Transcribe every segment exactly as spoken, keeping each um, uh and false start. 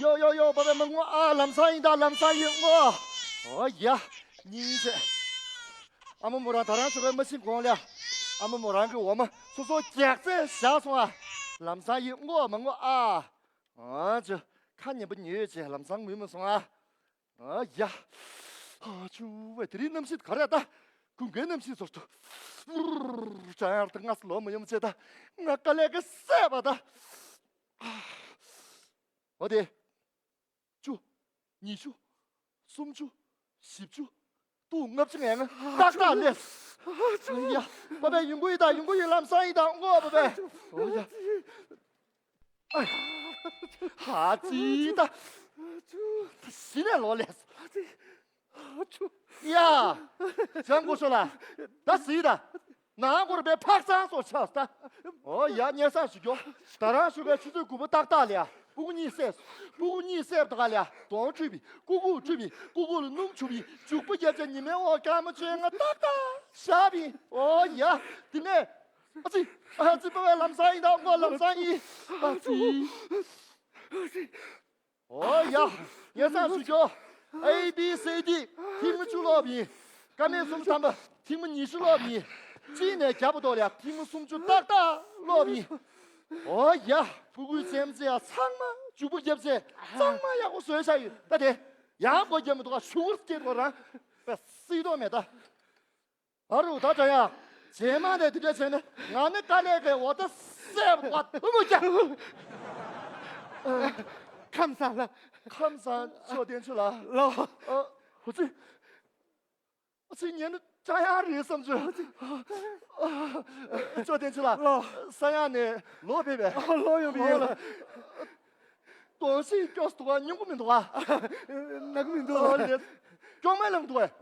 ཡོ་ཡོ་ཡོ། པ་པའི་མི་ངོ་ཨ། ལམ་སང་ཡིན་ད། ལམ་སང་ཡིན་ངོ་། ཨོ་ཡ། སྙིང་རྗེ། ཨ་མ་མོ་རང་ད་རང་ཞོགས་པའི་མ་ཕྱིན་གོང་ལ། ཨ་མ་མོ་རང་གི་འོ་མ་སོ་སོ་རྒྱགས་ཚད་བཞག་སོང་ཨ། ལམ་སང་ཡིན་ངོ་མ་ངོ་ཨ། ཨ་ཅོ། ཁ་ཉན་པ་ཉོས་བྱས་ལམ་སང་ངུས་མ་སོང་ཨ། ཨ་ཡ། ཨ་ཆུ་བས་དེ་རིང་གནམ་གཤིས་ག་རེ་ད། དགུན་ཁའི་གནམ་གཤིས་ཚོར་དུ། ཅང་ཡར་ད་ང་སློབ་མ་ཡོང་བྱས་ད། ང་དཀའ་ལས་ཀ་སད་པ་ད། འོ་དེ། བཅུ། ཉི་ཤུ། སུམ་ཅུ། བཞི་བཅུ། སྟོང་ལྔ་བཅུ་ངན་ལྔ་ཏག་ཏག་ལས། ཡ། པ་པའི་ཡོང་གི་ཡིན་ད། ཡོང་གི་ཡིན། ལམ་སང་ཡིན་ད་ངོ་པ་པའི། ཨོ་ཡ། ཧ་ཙི་ད། གཞི་ནས་ལོག་ལས། ཡ། ཅང་གོ་ཤོ་ལ། ད་སི་ད། ནང་སྐོར་པའི་ཕག་ཚང་སོགས་ཆགས་ད། ཨོ་ཡ། སྙན་སེང་ཞུ་རྒྱོ། ད་རང་ཞུ་གའི་ཆུ་ཚོད་དགུ་པ་ཏག་ཏག་ལ་ཡ། སྤུ་གུ་གཉིས་བསད། སྤུ་གུ་གཉིས་བསད་ད་ག་ལ་ཡ། གདོང་བཀྲུས་པའི། ཀུ་ཀུ་བཀྲུས་པའི། ཀུ་ཀུ་ལ་སྣུམ་བྱུག་པའི། བྱུག་པ་རྒྱབ་ཆ་ཉི་མའི་འོག་སྐར་མ་བཅོ་ལྔ་ཏག་ཏག་བཞག་པའི། ཨོ་ཡ། དེ་ནས། ཨ་ཙི། ཨ་ཙི། པ་བའི་ལམ་སང་ཡིན་ད་ངོ་། ལམ་སང་ཡིན། ཨ་ཙི། ཨོ་ཡ། ངས་སང་ཞུ་ཆོག་ཨེ་བི་སི་ཌི། ཐེངས་མ་བཅུ་ཀློག་པ་ཡིན། ཀ་མད་སུམ་ཐམ་པ་ཐེངས་མ་ཉི་ཤུ་ཀློག་པ་ཡིན། གཅིག་ནས་བརྒྱ་བར་དུ་ལ་ཐེངས་མ་སུམ་ཅུ་ཏག་ཏག་ཀློག་པ་ཡིན། ཨོ་ཡ། ཕྲུ་གུའི་སེམས་ཅན་ཚང་མ་འཇུག་པ་རྒྱབ་ཚེ་ཚང་མ་ཡག་པོ་བཟོས་བཞག་ཡོད། ད་དེ་ཡང་སྒོ་རྒྱབ་མི་འདུག་ག་ཤུ་གུར་སྐྱེས་འགྲོ་རང་སྲིད་དོ་མེད་ད། ཨ་རུ་ད་དྲ་ཡ། རྗེས་མ་ནས་དེ་འདྲ་བྱས་ན་ང་ནི་དཀའ་ལས་ཀའི་འོ་ད་སེ་བ་ཐུ་མོ་ཀྱ། ཁམས་བཟང་ལ། ཁམས་བཟང་། མཆོག་བསྟན་ཆོས་ལ། ལོ། ཨ། ཧུ་ཙི། ཨ་ཙི། ཉན་ནི་ཅང་ཡང་རེད་བསམ་བྱུང་། མཆོག་བསྟན་ཆོས་ལ། ལོ། ས་ཡ་ནས་ལོ་ཕེབས་པས། ལོ་ཡོང་བའི་ཡོད་ལ། གདོང་ཞིག་སྐྱོ་སུ་འདུག་ག་སྙུང་གི་མི་འདུག་ག་ནག་གི་མི་འདུག་ཨོ་ལེ། སྐྱོག་མེ་ལངས་འདུག་གས།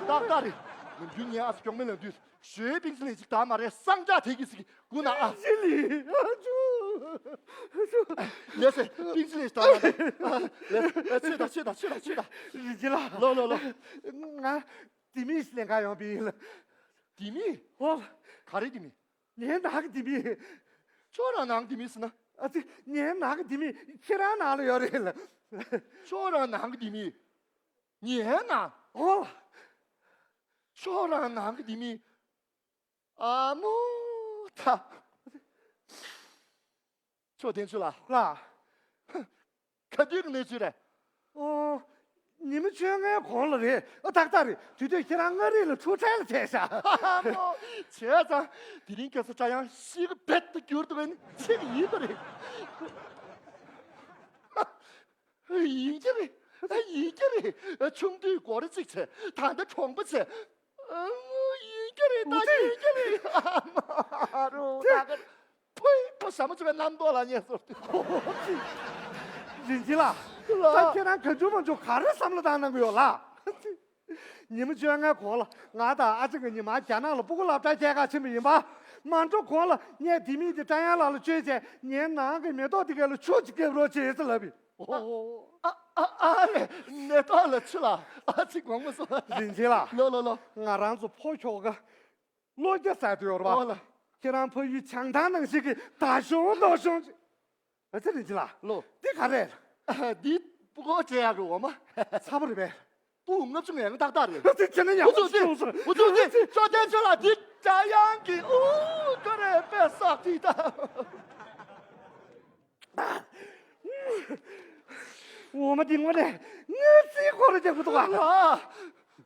ཏག་ཏག་རེད། ནམ་རྒྱུན་ངས་ཨ་ཙི་སྐྱོག་མེ་ལངས་དུས་ཞོའི་པིང་ཚི་ལེ་ཅིག་དག་མ་རེད། སང་ཅག་དེ་གི་སི་གི་དགུ་ན་ཨ། ཞི་ལི། ཨ་ཅུ། ལེ་སེ་པིང་ཚི་ལེ་ཅིག་དག་མ་རེད། ལེ་སེ་ཆོས་དང་ཆོས་དང་ཆོས་དང་ཆོས་དང་། རིན་ཆེན་ལགས། ལོ་ལོ་ལོ། ང་ལྡེ་མིག་ལེན་ག་ཡོང་པ་ཡིན་ལ། ལྡེ་མིག་ཨོ། ག་རེ་ལྡེ་མིག་ངའི་ནང་གི་ལྡེ་མིག་ཁྱོད་རང་ནང་གི་ལྡེ་མིག་ཟེར་ན། ཨ་ཙི། ངའི་ནང་གི་ལྡེ་མིག་ཁྱེད་རང་ནང་ལ་ཡོད་རེད་ལ། ཁྱོད་རང་ནང་གི་ལྡེ་མིག་ངའི་ནང་། ཨོ། ཁྱོད་རང་ནང་གི་ལྡེ་མིག་ཨ་མོ་ད། མཆོག་བསྟན་ཆོས་ལགས། ལགས། ག་དུས་ཀྱི་གནས་ཚུལ་རེད། ཨོ། ཉི་མ་བཅོ་ལྔའི་གོང་ལ་རེད། ཨ། ཏག་ཏག་རེད། དུས་ཚོད་ཁྱེད་རང་མངའ་རིས་ལ་ཆུ་ཕྲན་ལ་ཐེབས་ཤག་ཨ་མོ། བྱས་ཙང་དེ་རིང་ཁ་སང་སྒྲ་དབྱངས་ཤིག་རྦད་དེ་འགྱུར་འདུག་པས་ནི་ཆེ་གི་ཡིན་པ་རེད། ཡིན་གྱི་རེད། ཡིན་གྱི་རེད། ཆུང་དུས་སྒོ་ར་གཅིག་བྱས། ད་ལྟ་གྲོང་པ་བྱས། ཨ་མོ། ཡིན་གྱི་རེད་ད། ཡིན་གྱི་རེད། ཨ་མ་རུ་ད་ག་ཕུའི་ཕོ་ཞྭ་མོ་ཆེ་བའི་རྣམ་རྟོག་ལ་ཉེ་སོར་དུ། རིན་ཆེན་ལགས། ལགས། ད་ཁྱེད་རང་ག་ཅུང་མ་ཅུང་ག་རེ་བསམ་བློ་བཏང་གནང་གི་ཡོད་ལགས། ཉི་མ་བཅོ་ལྔའི་གོང་ལ་ང་དང་ཨ་ཅག་གཉིས་མར་རྒྱ་ནག་ལ་སྤུ་གུ་སློབ་གྲྭ་སྐྱེལ་ག་ཕྱིན་པ་ཡིན་པ། མ་འགྲོ་གོང་ལ་ངས་ལྡེ་མིག་དེ་སྒྲ་དབྱངས་ལགས་ལ་བཅོལ་བྱས། ངའི་ནང་གི་མེ་ཏོག་དེ་ག་ལ་ཆུ་ཅིག་བརྒྱབ་རོགས་བྱེད་ཟེར་ལབ་པས། ཨོ། ཨ་ཨ་ཨ་རེ། མེ་ཏོག་ལ་ཆུ་ལ། ཨ་ཙི་དགོངས་མ་སོང་། རིན་ཆེན་ལགས། ལོ་ལོ་ལོ། ང་རང་ཚོ་ཕོ་ཁྱོ་ག་བློ་རྒྱ་ཟ་དུ་ཡོད་རེད་པ། ཨོ་ལ། ཁྱེད་རང་ཕ་ཡུལ་བྱང་ཐང་ནང་བཞིན་གྱི་ད་གཞུང་མདོ་གཞུང་། ཨ་ཙི་རིན་ཆེན་ལགས། ལོ། འདི་ག་རེད། འདི་སྤུ་གུ་བྱེད་ཡག་གི་འོ་མ། ཚ་པོ་རེད་པས། སྤུ་གུ་ལྔ་བཅུ་ང་ལྔ་ཏག་ཏག་རེད། ཨ་ཙི་བྱས་ན་ཡག་པོ་ཅིག་བྱུང་སོང་། ཨུ་ཚུགས་ཅིག་ཅོ་ཅན་ཆོས་ལ་འདི་སྒྲ་དབྱངས་ཀྱི་ཨུ་ཀ་རེ་པས་སག་ཏི་ད། འོ་མ་འདི་དངོས་གནས་ངའི་རྩིས་ཁོ་ར་རྒྱག་གི་འདུག་ག་ལགས།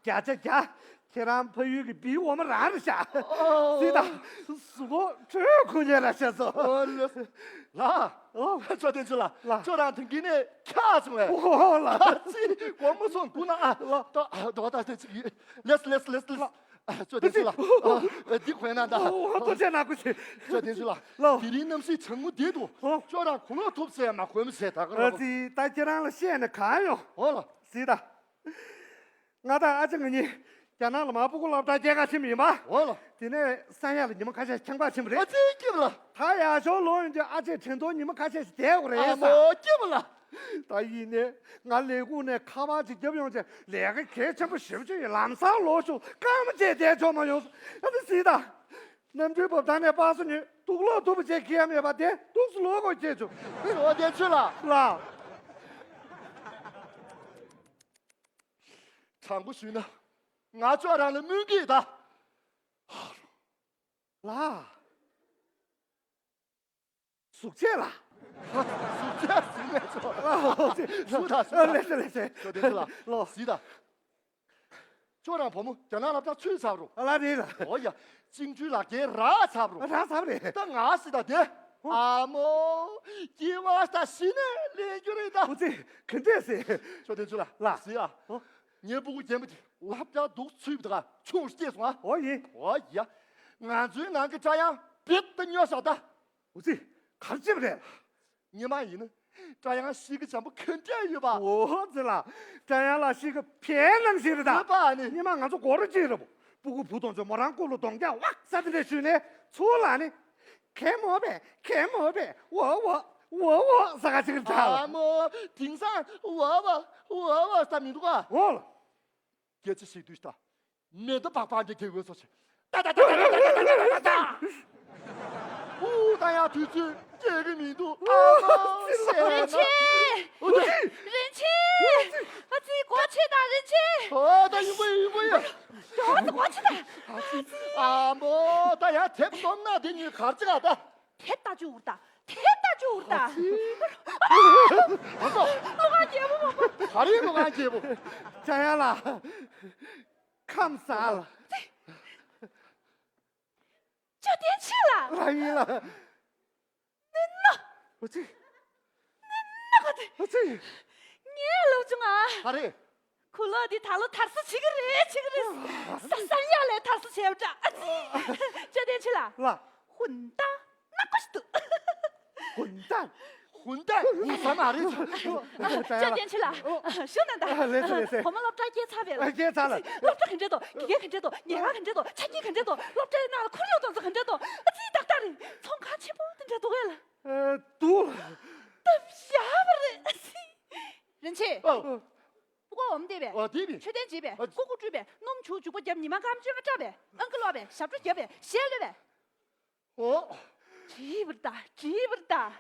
བརྒྱ་ཆ་བརྒྱ། ཁྱེད་རང་ཕ་ཡུལ་གྱི་བིའི་འོ་མ་རང་རེད་ཤག་ཨོ། སྲིད་དང་། གཟུགས་པོ་ཁྲོད་ཁུ་ཉལ་ར་བྱས་སོ། ཨོ་ལགས། ལགས། ཨོ། མཆོག་བསྟན་ཆོས་ལགས། ལགས། ཁྱོད་རང་དོན་གྱི་ནས་ཁྱག་སོང་བས། ཨོ་ལགས། ཨ་ཙི་དགོངས་མ་སོང་དགུ་ན་ཨ། ལགས། ད་ད་ད་ད་ཅིག་ཡོད། ལེས་ལེས་ལེས་ལེས། ལགས། ཨ་མཆོག་བསྟན་ཆོས་ལགས། ཨ་འདི་གོན་ན་ད། ཨོ་ཐུགས་རྗེ་གནང་གོ་ཤེས། མཆོག་བསྟན་ཆོས་ལགས། ལགས། དེ་རིང་གནམ་གཤིས་གྲང་མོ་འདི་འདུག་ཨོ། ཁྱོད་རང་གོས་ལོག་ཐུབ་ཟེར་མ་གོན་མི་བྱེད་ད་ག་ཨ་རོགས། ཙི་ད་ཁྱེད་རང་ལ་བཤད་ནས་གང་ཡོང་། ཨོ་ལགས། སྲིད་ད། ང་དང་ཨ་ཅག་ང་གཉིས་རྒྱ་ནག་ལ་མར་སྤུ་གུ་སློབ་གྲྭ་སྐྱེལ་ག་ཕྱིན་པ་ཡིན་པ། འོ་ལགས། དེ་ནས་ས་ཡ་ལ་ཉི་མ་ཁ་ཤས་ཁྱང་པ་ཕྱིན་པ་རེད། ཨ་ཙི་སྐྱིད་པ་ལ། ད་ཡར་ཞོར་ལོག་ཡོང་དུས་ཨ་ཅེ་དྲན་གདུང་ཉི་མ་ཁ་ཤས་ཤིག་བསྡད་དགོས་རེད་ཨ་ས། མོ་སྐྱིད་པ་ལ། ད་ཡིན་ནས་ང་ལས་ཁུངས་ནས་ཁ་པར་ཅིག་བརྒྱབ་ཡོང་བྱས་ལས་ཀ་གལ་ཆེན་པོ་ཞེ་པོ་ཅིག་ཡོད། ལམ་སང་ལོག་ཤོག་སྐར་མ་བཅད་བསྡད་ཆོག་མ་ཡོང་། ཨ་ཙི་སྲིད་ད། གནམ་གྲུའི་འབབ་ཐང་ནས་པ་སེ་ཉོས། དུག་ལོག་ཐུབ་པ་བྱས་ཁྱེར་ཡ་མེད་པ་དེ་དུག་སེ་ལོག་དགོས་ཁྱེར་བྱུང་། འོ་དེ་ཆོས་ལ། ལ། དྲང་པོ་ཞུས་ན། ང་ཅོག་རང་ལ་སྨོན་གྱི་ཡོད་ད། ལགས། གཟུགས་བྱད་ལ། གཟུགས་བྱད་ཟིན་མེད་ཚོ། ལགས། ཞུ་དང་ཞུ་དང་། ལགས་སོ་ལགས་སོ། ཞོ་ཏན་ཚུ་ལ། ལོ། གཟིགས་དང་། ཁྱོད་རང་བུ་མོ་རྒྱ་ནག་སློབ་གྲྭ་ཚུད་ཚར་རོ། ཨ་ལ་རེད་ལ། ཨོ་ཡ། ཅིང་ཀྲུའུ་ལག་རྒྱལ་རག་ཚར་རོ། རག་ཚར་རེད། ད་ང་སྲིད་ད་དེ། ཨོ། ཨ་མོ། སྐྱེ་བ་ད་ཤི་ནས་ལེན་རྒྱུ་རེད་ད། ཨོ་ཙི། ག་འདྲས་ཟེར། ཁྱོད་དེ་ཚུ་ལ། ལ། གཟིགས་ཨ། ཨོ། ངའི་སྤུ་གུ་རྒན་པོ་དེ་སློབ་གྲྭ་འདུག་ཚུད་པ་ད་ཆུང་སྐྱེས་སོང་ཨ། ཨོ་ཡིན། ཨོ་ཡ། ང་ཚོའི་ནང་གི་སྐྲ་ཡང་རྦད་དེ་སྨྱོ་ཤག་ད། ཨོ་ཙི། ག་རེ་བྱེད་པ་རེད། ཉི་མ་ཡིན་ན། སྐྲ་ཡང་གཤིས་ཀ་འཇམ་པོ་ག་འདྲ་ཡོད་པ། འོ་ཙི་ལ། སྐྲ་ཡང་ལ་གཤིས་ཀ་བལ་ནང་བཞིན་རེད་ད། ཡོད་པ་ཨ་ནི། ཉི་མ་ང་ཚོ་སྒོ་ར་གཅིག་རེད་པོ། སྤུ་གུ་བུ་དང་ཚོ་མོ་རང་སྐུ་ལ་གདོང་རྒྱག་ཝག་ས་དེ་འདྲ་ཞུས་ནས་ཚུར་ལ་ནི། གད་མོ་བས་གད་མོ་བས་འོ་འོ་འོ་འོ་ཟ་ག་ཅིག་རེད་ད། ཨ་མོ། དེང་སང་འོ་བ་འོ་བ་ས་མི་འདུག་ག། འོ་ལ། སྐད་ཆ་ཞིག་དུས་ད། མེ་མདའ་པག་པག་འདི་གེ་འོས་སོ་ཆེ། ཏ་ཏ་ཏ། ཨུ་ད་ཡང་དུས་ཚོད་སྐྱེལ་གི་མི་འདུག་ཨ་མ་ཤེས་ན། རིན་ཆེན། ཨུ་ཙི། རིན་ཆེན། ཨ་ཙི་སྒོ་ཕྱེ་དང་རིན་ཆེན། ཨོ་ད་ཡིན་པ་ཡིན་པ་ཡ། ཨ་ཙི་སྒོ་ཕྱེ་དང་། ཨ་མོ་ད་ཡང་དེབ་སྟོང་ན་དེ་གཉིས་གར་ཅི་ག་ད། དེ་ལྟ་ཅུ་འུར་ད། དེ་ལྟ་ཅུ་འུར་ད། ཨ་ཙི། ཨ་ཙི། ལོ་ག་རྒྱལ་པོ་མ་པ། ག་རེ་ལོ་ག་རྒྱལ་པོ། ཅ་ཡ་ལ། ཁམས་བཟང་ལ། ཅོ་ཏན་ཆི་ལ། ལ་ཡིན་ལ། ནི་ནོ། ཨ་ཙི། ནི་ནོ་ག་དེ། ཨ་ཙི། ངའི་སློབ་ཆུང་ཨ། ག་རེ། ཁུ་ལོ་འདི་ད་ལོ་དར་སྲོལ་བྱེད་ཀྱི་རེད་བྱེད་ཀྱི་རེད། ས་ས་ཡ་ལས་དར་སྲོལ་བྱས་པ་འདྲ། ཨ་ཙི། ཅོ་ཏན་ཆི་ལ། ལ། ཧུན་ཏ་ནག་པོ་ཞིག་འདུག་ཧུན་ཏ། ཧུན་ཏ་ཧུན་ཏ་མ་རེད། ཅོ་ཏན་ཆི་ལ། ཨོ། ཞུ་ན་ད། ཨ་ལེ་ཚེ་ལེ་ཚེ། བུ་མོ་སློབ་གྲྭ་སྐྱེལ་ཚར་བས་ལ། ཨ་སྐྱེལ་ཚར་ལ། སློབ་གྲྭ་ག་འདྲས་འདུག་དགེ་རྒན་ག་འདྲས་འདུག་ཉལ་ཁང་ག་འདྲས་འདུག་ཆ་རྐྱེན་ག་འདྲས་འདུག་སློབ་གྲྭའི་ནང་ལ་ཁོར་ཡུག་དེ་ཚོ་ག་འདྲས་འདུག་ཨ་ཙི་ཏག་ཏག་རེད། ཚོང་ཁང་ཆེན་པོ་དེ་འདྲས་འདུག་གས་ལ། ཨ་འདུག་སྟབས་ཡག་པ་རེད། ཨ་ཙི། རིན་ཆེན། ཨོ། སྤུ་གུ་འོམ་བསྡད་པས། ཨོ་བསྡད་པས། མཆོད་རྟེན་བྱེད་པས། ཨོ། ཀུ་ཀུ་བཀྲུས་པས། སྣུམ་བྱུག་བྱུག་པ་བརྒྱབ། ཉི་མ་སྐར་མ་བཅོ་ལྔ་བཀྲ་བས། ཨང་ཀི་ཀློག་པས། ཞབས་བྲོ་བརྒྱབ་པས། གཞས་གློད་པས། ཨོ། བྲིས་པར་གདའ། བྲིས་པར་གདའ།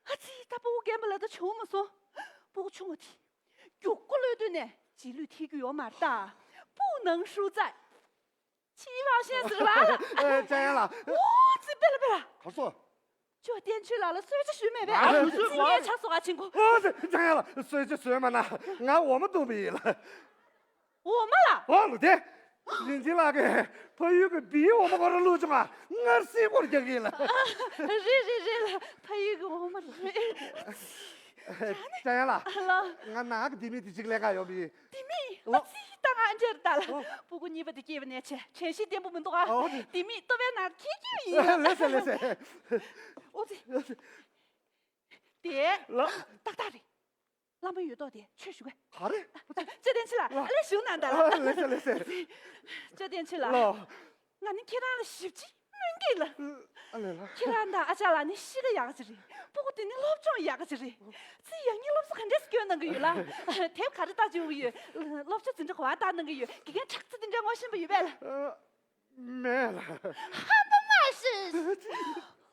ཨ་ཙི་ད་སྤུ་གུ་རྒན་པ་ལ་ད་བྱུང་མ་སོང་། སྤུ་གུ་ཆུང་བ་དེ། རྒྱུག་ཀུ་གློད་དུས་ནས་རྗེས་ལུས་ཐེབས་རྒྱུ་ཡོད་མ་རེད་ད། 不能输在 ཕྱི་བ་ཤེས་ཟེར་བ་ལ། ཨེ་ཅ་ཡ་ལ། ཨོ་ཙི་པེ་ལ་པེ་ལ། གར་སོང་། ཅོ་ཏན་ཆི་ལ་ལ་གསོལ་ཇ་ཞུས་མེད་པས། ང་ཞུ་ཞུ་ཙི་ངའི་ཆ་སོགས་ཨ་ཆེན་ཁོ། ཨོ་ཙི་ཅ་ཡ་ལ་གསོལ་ཇ་ཞུས་མ་ན་ང་འོ་མ་བཏུང་བ་ཡིན་ལ། འོ་མ་ལ། ཨོ་ལུ་དེ། རིན་ཆེན་ལགས་ཀྱིས་ཕ་ཡུལ་གྱི་བིའི་འོ་མ་ཁོ་རང་བླུགས་བྱུང་ང་སྔར་སྲིད་སྐོར་རྒྱག་གི་ཡིན་ལ། རེད་རེད་རེད་ལ། ཕ་ཡུལ་གྱི་འོ་མ་རེད། ཅ་ཡ་ལ། ལ། ང་ནང་གི་ལྡེ་མིག་དེ་གཅིག་ལེན་ག་ཡོང་བ་ཡིན། ལྡེ་མིག་ཨོ། ཨ་ཙི་ད་ང་འདྲེར་ལྟ་ལ། ཨོ། སྤུ་གུ་གཉིས་པ་དེ་སྐྱེས་པ་ནས་བྱས་དྲན་ཤེས་བརྟན་པོ་མི་འདུག་ཨ། ཨོ། ལྡེ་མིག་ལྟོ་བའི་ནང་འཁྱེར་གྱི་ཡིན། ལེ་ཟེ་ལེ་ཟེ། ཨོ་ཙི། དེ། ལ། ཏག་ཏག་རེད། བླ་མ་ཡོད་ཐོག་དེ་ཆོས་ཞུ་གས། ག་རེ། ཅོ་ཏན་ཆི་ལ། ལ། ཨ་ལེ་ཞུ་ན་ད་ལ། ལེ་ཟེ་ལེ་ཟེ། ཅོ་ཏན་ཆི་ལ། ལ། ང་ནི་ཁྱེད་རང་ལ་ཞིབ་ཅིག་སྨོན་གྱི་ལ། ཨ་ལེ་ལ། ཁྱེད་རང་དང་ཨ་ཅག་ལགས་ནི་གཤིས་ཀ་ཡག་ག་ཅིག་རེད། སྤུ་གུ་དེ་ནི་སློབ་སྦྱོང་ཡག་ག་ཅིག་རེད། ཙི་ཡང་སྙིང་སློབ་གསོ་ག་འདྲས་སྐྱོན་གནང་གི་ཡོད་ལ། དེབ་ག་རེ་ལྟ་བཅུག་གི་ཡོད། སློབ་སྤྱོད་འཛིན་གྲྭ་ག་པར་བཏང་གནང་གི་ཡོད། དགེ་རྒན་ཁྲག་རྩི་དེ་འདྲས་ངོ་ཤེས་པ་ཡོད་པས་ལ། མེད་ལ། ཧམ་པ་མ་ཤེས།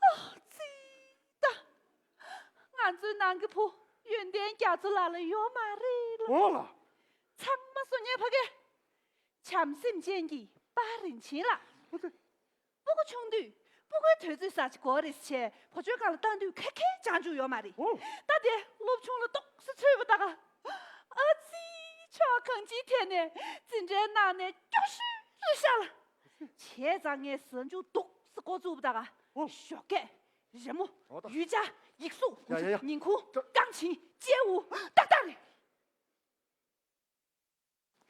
ཨོ་ཙི་ད། ང་ཚོའི་ནང་གི་བུ་ཡོན་ཏན་རྒྱ་མཚོ་ལགས་ལ་ཡོད་མ་རེད་ལ། ཨོ་ལ། ཚང་མ་སོ་ཉལ་ཕ་གི། བྱམས་སེམས་ཅན་གྱི་པ་རིན་ཆེན་ལགས། ཨོ་ཙི། སྤུ་གུ་ཆུང་དུས་སྤུ་གུའི་དུས་ཚོད་ཟ་ཅིག་གོ་རེ་བྱས་བུ་བཅོལ་ཁང་ལ་བཏང་དུས་ཁ་ཁའི་བྱང་ཆུབ་ཡོད་མ་རེད། ཨོ། ད་དེ་སློབ་ཆུང་ལ་ཏོག་ཙམ་ཚུད་པ་ད་ག་ཨ་ཙི་ཕྱོགས་གང་ཅིའི་ཐད་ནས་འཛིན་གྲྭའི་ནང་ནས་སྐྱོ་ཤོས་རེད་ཤག་ལ། བྱས་ཙང་ངས་ཟ་འཇུག་ཏོག་ཙམ་འགོ་བཙུགས་པ་ད་ག་ཨོ། ཞོགས་ཀས་རི་མོ། ཨོ་ད། ཡུལ་ཆ། ཡིག་གཟུགས། ཡ་ཡ་ཡ། ཉིང་ཁུ། ཀྲ། རྐང་བྱིན། དཔྱལ་བུ། ཏག་ཏག་རེད།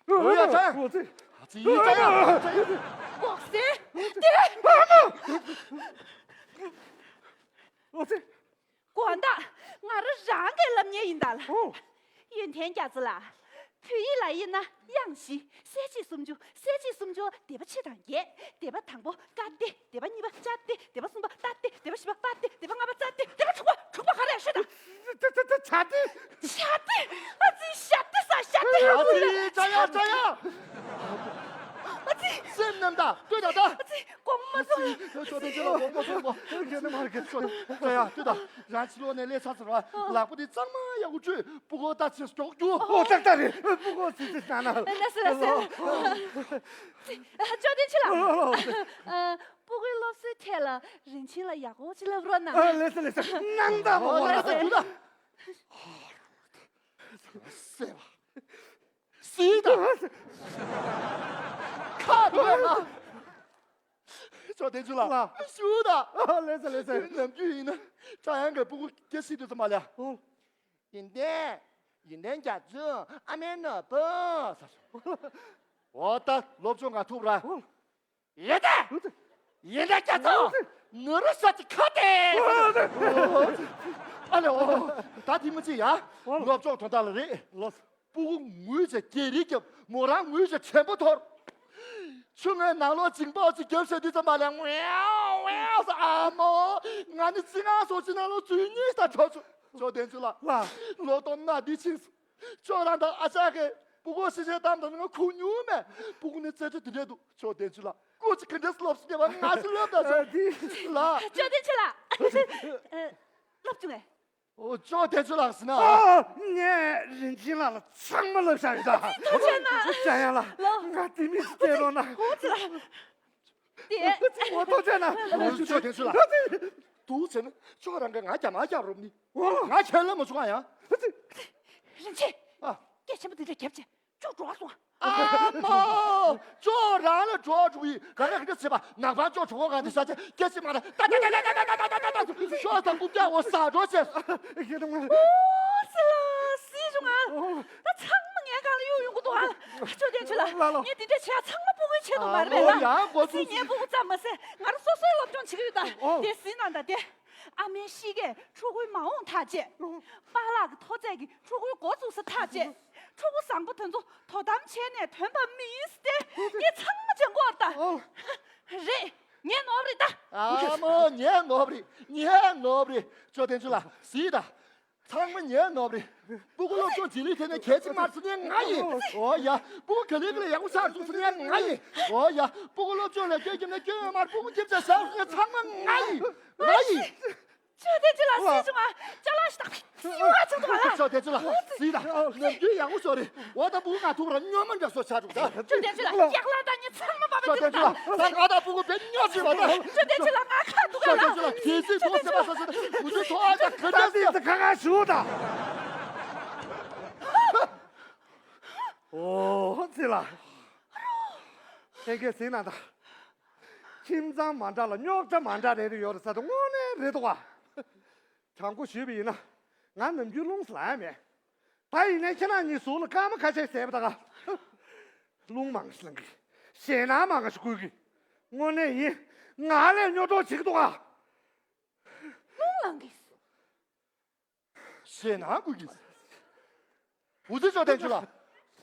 ཨོ་ཡ་ཅག་ཨོ་ཙི། ཨ་ཙི་ཡི་ཅག་ཡ། ལྐོག་ཟ། དེ། ཨོ་ཙི། དགོང་དག་ང་རང་རང་གིས་ལབ་མཁན་ཡིན་ད་ལ། ཨོ། ཡོན་ཏན་རྒྱ་མཚོ་ལགས། བོད་ཡིག་ལ་དབྱེ་ན་དབྱངས་བཞི། གསལ་བྱེད་སུམ་ཅུ། གསལ་བྱེད་སུམ་ཅུ་སྡེ་པ་ཕྱེད་དང་བརྒྱད། སྡེ་པ་དང་པོ་ཀ་སྡེ། སྡེ་པ་གཉིས་པ་ཅ་སྡེ། སྡེ་པ་གསུམ་པ་ཏ་སྡེ། སྡེ་པ་བཞི་པ་པ་སྡེ། སྡེ་པ་ལྔ་པ་ཙ་སྡེ། སྡེ་པ་དྲུག་པ་དྲུག་པ་ག་རེ་ཤོད་དང་། ཏ་ཏ་ཏ་ཇ་སྡེ། ཇ་སྡེ། ཨ་ཙི་ཇ་སྡེ་ཟ་ཇ་སྡེ། ཨ་ཙི་ཅག་ཡ་ཅག་ཡ། ཨ་ཙི། སེམས་ནམ་ད་ལྟོས་ད་ད། ཨ་ཙི་དགོངས་མ་ཚོམས། ཨ་ཙི་ཅོ་ཏན་ཅི་ལ་དགོངས་མ་ཚོམས་གོ། ཁྱེད་ནི་མར་གི། ཡ་ཡ་ལྟོས་དང་། རང་ཕྱི་ལོགས་ནས་སླེབས་ཚར་ཟེར་བ། ལག་པ་དེ་གཙང་མ་ཡག་པོ་བཀྲུས། སྤུ་གུ་ད་ཚེ་སྐྱོག་རྒྱུ། ཨོ་ཏག་ཏག་རེད། སྤུ་གུ་ཚེ་ཚེ་ན་ན། ལགས་སོ་ལགས་སོ། ཅོ་ཏན་ཆུ་ལགས། ཨ། སྤུ་གུའི་སློབ་གསོའི་ཐད་ལ་རིན་ཆེན་ལ་ཡག་པོ་ཅིག་ལབ་རོགས་གནང་། ཨ། ལགས་སོ་ལགས་སོ། གནང་དང་མ་ཨོ་གནང་ལགས་སོ། དང་། སེ་བ། སི་ད། ཁ་དོད་ན། ཅོ་ཏན་ཆུ་ལགས། ལགས། ཞུ་ད། ཨ། ལགས་སོ་ལགས་སོ། ནམ་རྒྱུན་ཡིན་ན་ཁྲ་ཡང་གི་སྤུ་གུ་སྐྱེ་སྲིད་དུས་ཙམ་པ་ལ། ཨོ། ཡིན་ཏན། ཡིན་ཏན་རྒྱ་མཚོ་ཨ་མའི་ནོར་བུ་ཟེར། འོ་ད་སློབ་སྦྱོང་ང་ཐུག་ར། ཨོ། ཡིན་ཏན། ཡིན་ཏན་རྒྱ་མཚོ་ནུ་རུ་ཤ་ཅི་ཁ་ཏེ། ཨ་ལེ་ཨོ། ད་དེ་མི་ཚེ་ཡ། ཨོ། སློབ་སྦྱོང་དོན་དག་ལ་རེད། ལོས། སྤུ་གུ་ངུས་བྱས་རྒྱལ་རིགས་རྒྱབ། མོ་རང་ངུས་བྱས་དྲན་པ་འཐོར། ཆུ་ངོས་ནང་ལོགས་འཇིང་པོ་ཅིག་རྒྱབ་བྱས་དུས་ཙམ་པ་ལ་ངུའོ་ངུའོ་ཟེར། ཨ་མོ། ང་ནི་ཅི་ང་སོ་ཅི་ནང་ལོགས་ཚུད་གཉིས་ད་གྲོགས་ཚུ། ཅོ་ཏན་ཆུ་ལགས། ལགས། ལོ་སྟོང་ན་འདི་ཕྱིན་སོང་། ཅོ་རང་དང་ཨ་ཅག་གིས་སྤུ་གུ་ཤི་བྱས་བཏང་དང་ང་ཁུག་མྱོང་མེད། སྤུ་གུ་ནི་རྩེ་གྲ་དེ་འདྲས་འདུག་ཅོ་ཏན་ཆུ་ལགས། སྐུ་ཅི་ག་འདྲས་སློབ་ཤེས་པ་ང་ཅི་སློབ་ད་ཟེར། ལགས། ཅོ་ཏན་ཆུ་ལགས། སློབ་བྱུང་ངས། ཨོ་ཅོ་ཏན་ཆུ་ལགས་ཟེར་ན། ཨ། ངས་རིན་ཆེན་ལགས་ལ་ཚང་མ་བསླབ་བཞག་ཡོད་ད། ཐུགས་རྗེ་གནང་། ཅ་ཡང་ལགས། ལོ། ང་དེ་མི་ཞིག་སྟེར་རོགས་གནང་། ཧོ་ཙི་ལགས། དེ། ཨོ་ཐུགས་རྗེ་གནང་། ཨོ་ཅོ་ཏན་ཆུ་ལགས། འདུག་ཟེར་ན་ཅོ་རང་གིས་ང་རྒྱ་མ་རྒྱག་རོགས་མི། ཨོ། ང་ཁས་ལེན་མ་བྱུང་ང་ཡང་། ཨ་ཙི། རིན་ཆེན། ཨ། སྐད་ཆེན་པོ་དེ་འདྲ་རྒྱབ་བྱས། ཅོ་འགྲོ་སོང་། ཨ་མོ། ཅོ་རང་ལ་འགྲོ་འགྲོ་ཡི་ག་རེ་ག་འདྲ་བྱེད་པ། ནག་པང་ཅོ་གྲོགས་ག་འདི་ས་ཆ་སྐད་ཆེན་མ་རེད། ད་ད་ད་ད་ཤོག་ད་རྐུབ་བཀྱག་འོ་ཟ་འགྲོ་བྱས། ཨོ་ཙི་ལ་སྲིད་བྱུང་ཨ། ད་ཚང་མ་ངའི་སྒང་ལ་གཡུག་ཡོང་གི་འདུག་ཨ། ཅོ་ཏན་ཆུ་ལགས། ལགས་ལགས། ངས་འདི་འདྲ་བྱས་ཚང་མ་སྤུ་གུའི་ཆེད་དུ་མ་རེད་པས། ཨོ་ཡ་ལགས་གོ་སྲིད་ཐུབ། ངའི་སྤུ་གུ་ཙམ་མ་ཟད་ང་རང་སོ་སོའི་སློབ་སྦྱོང་བྱེད་ཀྱི་ཡོད་ད། ཨོ། དེ་སྲིད་ན་ད་དེ། ཨ་མའི་གཤིས་ཀས་ཕྲུ་གུའི་མ་འོངས་ཐག་བཅད། པཱ་ལགས་ཀྱི་མཐོ་ཚད་ཀྱིས་ཕྲུ་གུའི་འགོ་བཙུགས་ས་ཐག་བཅད། ཕྲུ་གུ་བཟང་པོ་དེ་ཚོ་དོ་དམ་བྱས་ནས་ཐོན་པ་མིན་ཟེར་ཏེ་ངས་ཚང་མ་བྱེད་དགོས་ད། ཨོ། རེད། ངའི་ནོར་བུ་རེད་ད། ཨ་མོ་ངའི་ནོར་བུ་རེད། ངའི་ནོར་བུ་རེད། ཅོ་ཏན་ཆུ་ལགས་གཟིགས་ད། ཚང་མ་ངའི་ནོར་བུ་རེད། སྤུ་གུ་སློབ་སྦྱོང་བྱེད་ལུགས་ཐད་ནས་གལ་ཆེ་མ་སོང་ནས་ང་ཡིན། ཨོ་ཡ། སྤུ་གུ་ག་ལེ་ག་ལེ་ཡག་པོ་ཆགས་སོང་ཟེར་ནས་ང་ཡིན། ཨོ་ཡ། སྤུ་གུ་སློབ་སྦྱོང་ལ་སྐྱོན་བརྒྱབ་ན་སྐྱོན་ཡོད་མ་རེད། སྤུ་གུ་སྐྱིད་ཆགས་ཆགས་སོང་ནས་ཚང་མ་ང་ཡིན། ང་ཡིན། ཅོ་ཏན་ཆུ་ལགས་གཟིགས་བྱུང་ཨ། ཅ་ལག་ཞིག་དང་། སེམས་ཁ་ཆགས་འདུག་ཨ་ལ། ཅོ་ཏན་ཆུ་ལགས་གཟིགས་དང་། ནམ་རྒྱུན་ཡག་པོ་ཤོར་རེད། འོ་ད་སྤུ་གུ་ང་ཐུག་ར་སྨྱོན་མ་འདྲ་བཟོ་ཆགས་འདུག་ད། ཅོ་ཏན་ཆུ་ལགས་ཡག་ལ་ད་ངས་ཚང་མ་པ་པ་ཅོ་ཏན་ཆུ་ལགས་ད་ང་ད་སྤུ་གུ་བེད་སྨྱོ་ཞིག་བ་ད། ཅོ་ཏན་ཆུ་ལགས་ང་ཁ་འདུག་ཨ་ཅོ་ཏན་ཆུ་ལགས་གལ་སྲིད་ཐོག་སེ་པ་ས་ས་ད་མུ་ཆུ་ཐོག་ཨ་ད་ག་ད་འདྲ་ཏི་ད་ག་ང་ཞུ་ད། ཨོ་ཙི་ལ། ཁྱེད་ཀྱིས་ཟིན་ན་ད། ཁྱིམ་ཚང་མ་འདྲ་ལ་རྙོག་དྲ་མ་འདྲ་རེ་རེ་ཡོད་རེད་ས་དེ་དངོས་གནས་རེད་འདུག་ག། དྲང་པོ་ཞུས་པ་ཡིན་ན། ང་ནམ་རྒྱུན་རླུང་ལངས་ཡ་མེད། ད་ཡིན་ནའི་ཁྱེད་རང་གཉིས་ཟུར་ལ་སྐར་མ་ཁ་ཤས་བཟས་པ་ད་ག། རླུང་མང་ཞིག་ལངས་གི། ཞེད་སྣང་མང་ཞིག་སྐུལ་གི། དངོས་གནས་ཡིན། ང་ལས་རྙོག་དྲ་བྱེད་ཀྱི་འདུག་ག། རླུང་ལངས་གི། ཞེད་སྣང་སྐུལ་གི། འུ་ཚོ་ཅོ་ཏན་ཆུ་ལགས།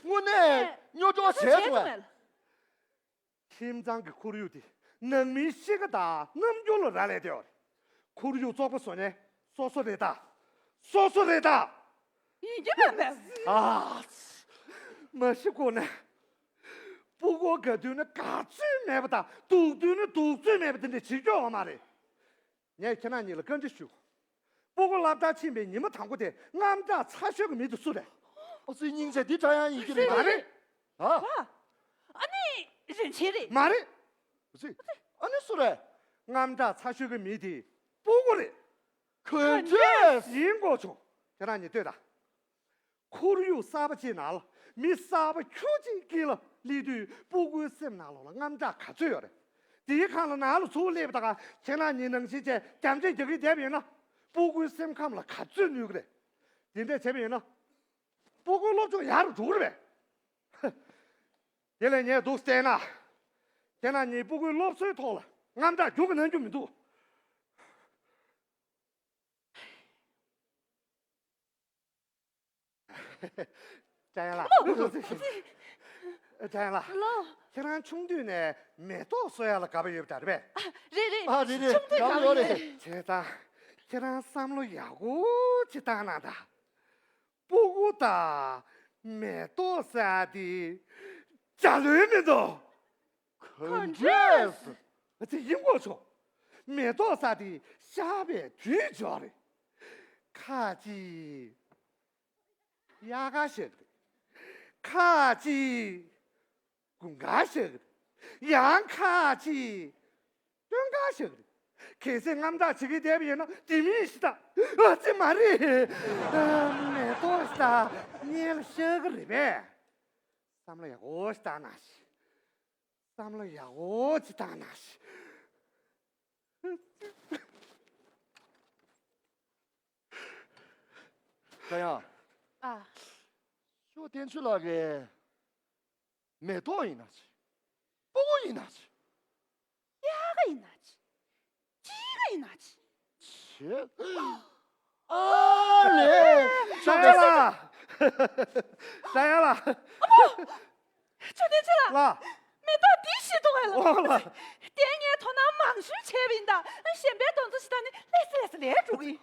དངོས་གནས་རྙོག་དྲ་བྱས་བྱུང་བས། ཁྱིམ་ཚང་གི་ཁོར་ཡུག་དེ་ནང་མིའི་གཤིས་ཀ་དང་རྣམ་འགྱུར་ལ་རག་ལས་བསྡད་ཡོད་རེད། ཁོར་ཡུག་བཙོག་པ་བཟོ་མཁན་སོ་སོ་རེད་ད། སོ་སོ་རེད་ད། ཡིན་གྱི་མེད་པས། ཨ། མ་གཞི་ཁོ་ན། སྤུ་གུ་ག་དུས་ན་ག་ཚོད་མེད་པ་དང་སྡུག་དུས་ན་སྡུག་ཚོད་མེད་པ་དེ་འདྲ་བྱེད་རྒྱུ་ཡོད་མ་རེད། ངས་ཁྱེད་རང་གཉིས་ལ་བཀའ་འདྲི་ཞུ། སྤུ་གུ་སློབ་གྲྭར་ཕྱིན་པའི་ཉི་མ་དང་པོ་དེ་དངངས་སྐྲག་ཚ་ཤོས་ཀྱི་མི་དེ་སུ་རེད། ཨོ་ཙི་སྙིང་རྗེ་འདི་འདྲ་ཡང་ཡིན་གྱི་རེད། མ་རེད། ཨ། ཨ་ནི་རིན་ཆེན་རེད། མ་རེད། ཨོ་ཙི། ཨ་ནི་སུ་རེད། དངངས་སྐྲག་ཚ་ཤོས་ཀྱི་མི་དེ་སྤུ་གུ་རེད། ག་འདྲས། ཡིན་དགོས་བྱུང་། ཁྱེད་རང་གཉིས་ལྟོས་དང་། ཁོར་ཡུག་གསར་པ་ཅིག་ནང་ལ་མི་གསར་པ་ཁྱུ་གཅིག་དཀྱིལ་ལ་སླེབས་དུས་སྤུ་གུའི་སེམས་ནང་ལོགས་ལ་དངངས་སྐྲག་ག་ཚོད་ཡོད་རེད། དེའི་སྒང་ལ་ནང་ལ་ཚུར་སླེབས་པ་དང་ཁྱེད་རང་གཉིས་ནང་བཞིན་བྱས་རྒྱབ་འགྲིག་རྒྱག་གི་བསྡད་པ་ཡིན་ན། སྤུ་གུའི་སེམས་ཁམས་ལ་ག་ཚོད་གནོད་ཀྱི་རེད། དེ་འདྲས་བྱས་པ་ཡིན་ན། སྤུ་གུའི་སློབ་སྦྱོང་ཡག་རུ་འགྲོ་གི་རེད་པས། དེ་ལས་ངས་འདུག་བལྟས་ན། ཁྱེད་རང་གཉིས་སྤུ་གུའི་སློབ་གསོའི་ཐོག་ལ་དངངས་སྐྲག་རྒྱུག་གི་གནང་རྒྱུ་མི་འདུག་ཅ་ཡང་ལགས། ཨོ། ཅ་ཡང་ལགས། ལོ། ཁྱེད་རང་ཆུང་དུས་ནས་མེ་ཏོག་གསོ་ཡག་ལ་དགའ་པོ་ཡོད་པ་འདྲ་རེད་པས། ཨ། རེད་རེད། ཨ། རེད་རེད། ཆུང་དུས་དགའ་པོ་ཡོད་རེད། བྱས་ཙང་ཁྱེད་རང་བསམ་བློ་ཡག་པོ་ཅིག་བཏང་གནང་དང་། སྤུ་གུ་དང་མེ་ཏོག་ཟེར་ཡག་དེ་རྒྱ་ལོས་མི་འདུག་ག་འདྲས། ཨ་ཙི་ཡིན་དགོས་བྱུང་། མེ་ཏོག་ཟ་དེ་ཤ་བའི་དུས་འབྱོར་རེད། ཁ་ཅིག་དབྱར་ཁ་ཤོད་ཀྱི་རེད། ཁ་ཅིག་དགུན་ཁ་ཤོད་ཀྱི་རེད། ཡང་ཁ་ཅིག་སྟོན་ཁ་ཤོད་ཀྱི་རེད། གལ་སྲིད་དངངས་སྐྲག་བྱེད་ཀྱི་བསྡད་པ་ཡིན་ན་དེ་མིན་ཞིག་ད། ཨ་ཙི་མ་རེད། མེ་ཏོག་ཞིག་ད་སྔོན་ལ་ཤོད་ཀྱི་རེད་པས། བསམ་བློ་ཡག་པོ་ཞིག་བཏང་ན་ཞིག་བསམ་བློ་ཡག་པོ་ཅིག་བཏང་ན་ཞིག་ད་ཡང་། ཨ། ཤོ་བསྟན་ཆོས་ལགས་ཀྱི་མེ་ཏོག་ཡིན་ན་ཅི། སྤུ་གུ་ཡིན་ན་ཅི། དབྱར་ཁ་ཡིན་ན་ཅི། དཔྱིད་ཁ་ཡིན་ན་ཅི། ཆེ། ཨ་ལེ། ད་ཡང་ལ། ད་ཡང་ལ། ཆོས་ལྡན་ཆོས་ལ། ལ། མེ་ཏོག་འདི་ཤི་འདུག་གས་ལ། ཨོ་ལ། དེ་ངས་དོ་སྣང་མང་ཤོས་བྱས་པ་ཡིན་ད། གཞན་པའི་དོན་ཚོ་ཞིག་ད་ནི་ལས་སི་ལས་སི་ལས་འགྲོ་གི་ཡིན།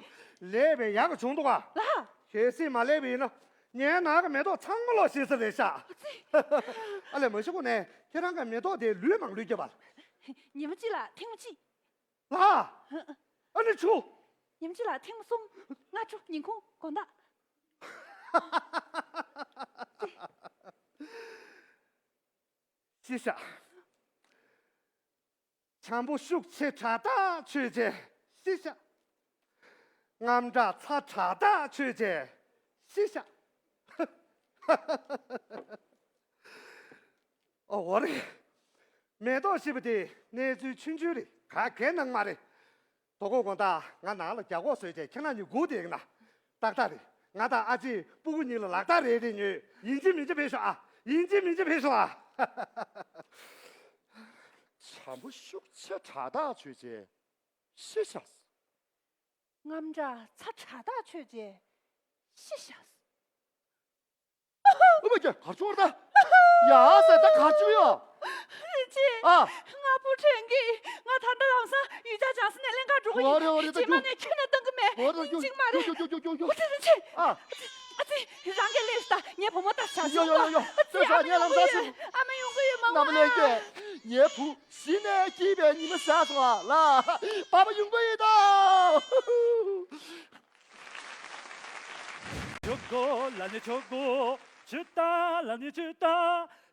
ལས་པའི་ཡག་ག་བྱུང་འདུག་ག་ལ། གལ་སྲིད་མ་ལས་པ་ཡིན་ན་ངའི་ནང་གི་མེ་ཏོག་ཚང་མ་ལོ་ཤི་ས་རེད་ཤག་ཨ་ཙི། ཨ་ལས་མ་ཤི་གོ་ནས་ཁྱེད་རང་གི་མེ་ཏོག་དེ་ལུས་མང་ལུས་རྒྱབ་པ། ཉི་མ་གཅིག་ལ་ཐེངས་མ་གཅིག་ལ། ཨ་ནི་ཆུ། ཉིན་གཅིག་ལ་ཐེངས་མ་གསུམ། སྔ་དྲོ་ཉིན་གུང་དགོང་དག་ཤི་ཤ། བྱམས་པོ་ཤུགས་ཆེ་དྲག་ཐག་ཆོད་ཅེས་ཤི་ཤ། དངངས་སྐྲག་ཚ་དྲག་ཐག་ཆོད་ཅེས་ཤི་ཤ། ཨོ་འོ་རེད། མེ་ཏོག་ཤི་བ་དེ་གནས་ཚུལ་ཆུང་ཆུང་རེད། ག་གེ་ནང་མ་རེད། དོ་དགོང་དགོང་དག་ང་ནང་ལ་རྒྱ་གོག་བཟོས་བྱས་ཁྱེད་རང་གཉིས་སྒུག་བསྡད་ཀྱི་ན། ཏག་ཏག་རེད། ང་དང་ཨ་ཅེ་སྤུ་གུ་གཉིས་ལ་ལག་རྟགས་རེ་རེ་ཉོས། ཡིན་གཅིག་མིན་གཅིག་ཕེབས་ཤོག་ཨ། ཡིན་གཅིག་མིན་གཅིག་ཕེབས་ཤོག་ཨ། བྱམས་པོ་ཤུགས་ཆེ་དྲག་ཐག་ཆོད་ཅེས་ཤི་ཤ། དངངས་སྐྲག་ཚ་དྲག་ཐག་ཆོད་ཅེས་ཤི་ཤ། ཨ་མ་ཀྱ་གར་ཆོར་ད། ཡ་ཟེར་ད་གར་ཆོ་ཡོ། རིན་ཆེན། ཨ། ང་བུ་ཁྲོད་ཀྱིས་ང་ད་ལྟ་ལམ་སང་ཡུལ་ལྗགས་སྦྱངས་ས་ནས་ལེན་གར་འགྲོ་གི་ཡིན། རེད་རེད་རེད། རྗེས་མ་ནས་ཁྱོན་ནས་བཏང་གི་མེད། ཡིན་གཅིག་མ་རེད། ཡོ་ཡོ་ཡོ་ཡོ་ཡོ། ཨ་ཙི་རིན་ཆེན། ཨ། ཨ་ཙི། རང་གིས་ལས་ད་ངའི་བུ་མོ་ལྟ་བྱ་ཡོ་ཡོ་ཡོ་ཡོ། ཨ་ཙི། ཨ་མ་ཡོང་གི་ཡོད། ཨ་མ་ཡོང་གི་ཡོད། མ་འོང་། ངའི་བུ། གཞི་ནས་སྐྱིད་པའི་ཉི་མ་ཤར་སོང་ཨ་ལ། པ་པ་ཡོང་གི་ཡོད་ད། ཆོག་གོ་ལ་ནི་ཆོག་གོ། ཆུ་ཏ་ལ་ནི་ཆུ་ཏ།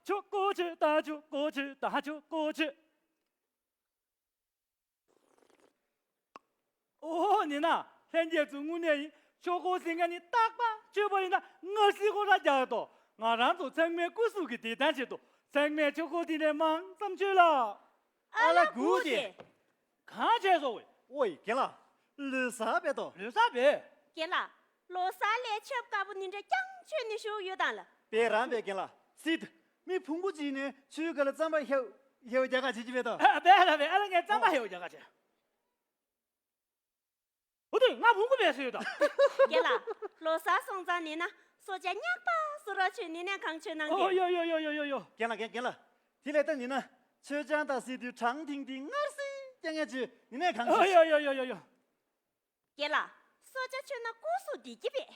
ཆོག་གོ་ཆུ་ཏ། ཆོག་གོ་ཆུ་ཏ། ཆོག་གོ་ཆུ། ཨོ་ནི་ན། ལྷན་རྒྱས་ཚོ་དངོས་གནས་ཡིན། ཆོག་གོ་ཟེར་མཁན་ནི་རྟག་པར་ཆོས་པ་ཡིན་ན་ངར་སི་ཁོ་ར་རྒྱག་དོ། ང་རང་ཚོ་ཚང་མའི་སྐུ་གཟུགས་ཀྱི་བདེ་ཐང་ཆེད་དུ་ཚང་མས་ཆོག་གོ་དེ་ནས་མང་ཙམ་མཆོད་ལ། ཨ་ལ་སྒུག་སྟེ། གང་བྱས་སོང་བས། ཨོ་ཡི་རྒན་ལགས། ལོ་གསར་བས་དོ། ལོ་གསར་བས། རྒན་ལགས། ལོ་གསར་ལ་ཆབ་དཀར་པོ་ནི་འདྲ་རྐྱང་མཆོད་ནས་བཞུགས་ཡོད་དང་ལ། དཔེ་རང་བས་རྒན་ལགས། སྲིད། མི་ཕུང་པོ་ཅིག་ནས་ཆུའི་སྒང་ལ་རྩམ་པ་ཧེའུ་ཧེའུ་རྒྱག་ག་བྱེད་ཀྱི་མེད་དོ། ཨ་བས་ལ་བས། ཨ་ལ་ངས་རྩམ་པ་ཧེའུ་རྒྱག་ག་བྱེད། འོ་དེ་ང་བུང་གུ་བས་སུ་ཡོད་དོ། རྒན་ལགས། ལོ་གསར་སོང་ཙང་ནི་ན་གསོལ་ཇ་ཉག་པ་བཟོ་རོགས་བྱོས། ནི་ནས་གང་བྱོས་གནང་། ཨོ་རྒན། ཡོ་ཡོ་ཡོ་ཡོ་ཡོ་ཡོ། རྒན་ལགས་རྒན་རྒན་ལགས། དེ་ལས་ད་ནི་ན་མཆོད་ཆང་དང་སི་ཏུ་གྲང་ཐིང་ཐིང་མངར་སི་རྐྱང་ངེ་བྱོས། ནི་ནས་གང་བྱོས། ཨོ་ཡོ་ཡོ་ཡོ་ཡོ་ཡོ། རྒན་ལགས། གསོལ་ཇ་མཆོད་ན་སྐུ་གཟུགས་བདེ་གི་བས།